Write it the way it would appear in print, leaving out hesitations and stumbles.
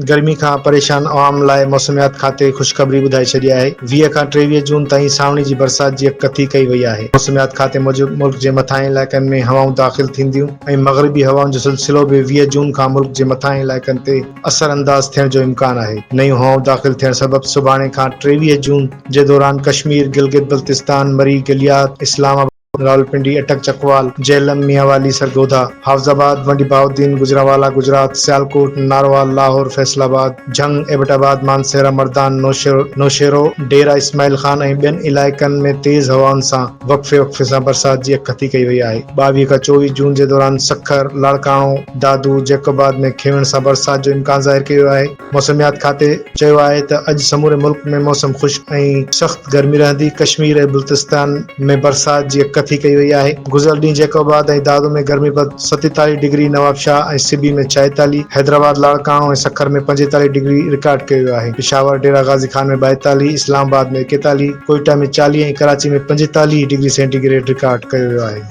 گرمي کان پريشان عوام لاء موسميات کاتي خوشخبري ٻڌائي ڇڏي آهي، 20 کان 23 جون تائين سانوڻي جي برسات جي اڳڪٿي ڪئي وئي آهي. موسميات کاتي موجب ملڪ جي مٿانهين علائقن ۾ هوائون داخل ٿينديون ۽ مغربي هوائن جو سلسلو به 20 جون کان ملڪ جي مٿانهين علائقن تي اثر انداز ٿيڻ جو امڪان آهي. نيون هوائون داخل ٿيڻ سبب سڀاڻي کان 23 جون جي دوران ڪشمير، گلگت بلتستان، مري، گليات، اسلام آباد، راولپنڊي، اٽڪ چڪوال، جهلم، ميانوالي، سرگوڌا، حافظ آباد، ونڊي بهاؤالدين، گجرانوالا، گجرات، سيالڪوٽ، ناروال، لاهور، فيصل آباد، جهنگ، ايبٽ آباد، مانسهره، مردان، نوشهرو، ڊيرا اسماعيل خان ۽ ٻين علائقن ۾ تيز هوائن سان وقفي وقفي سان برسات جي اڳڪٿي ڪئي وئي آهي. 22 کان 24 جون جي دوران سکر، لاڙڪاڻو، دادو، جيڪب آباد ۾ کيوڻ سان برسات جو امڪان ظاهر ڪيو ويو آهي. موسميات کاتي چيو آهي ته اڄ سموري ملڪ ۾ موسم خشڪ ۽ سخت گرمي رهندي، ڪشمير ۽ بلتستان ۾ برسات جي اڳڪٿي ڪئي وئي آهي، گذريل ڏينهن جيڪب آباد ۽ دادو ۾ گرمي پد 47 ڊگري، نوابشاهه ۽ سبي ۾ 46، حيدرآباد، لاڙڪاڻو ۽ سکر ۾ 45 ڊگري رڪارڊ ڪيو ويو آهي، پشاور، ڊيرا غازي خان ۾ 42، اسلام آباد ۾ 41، Quetta ۾ 40 ۽ Karachi ۾ 45 degree centi grade record ڪيو ويو آهي.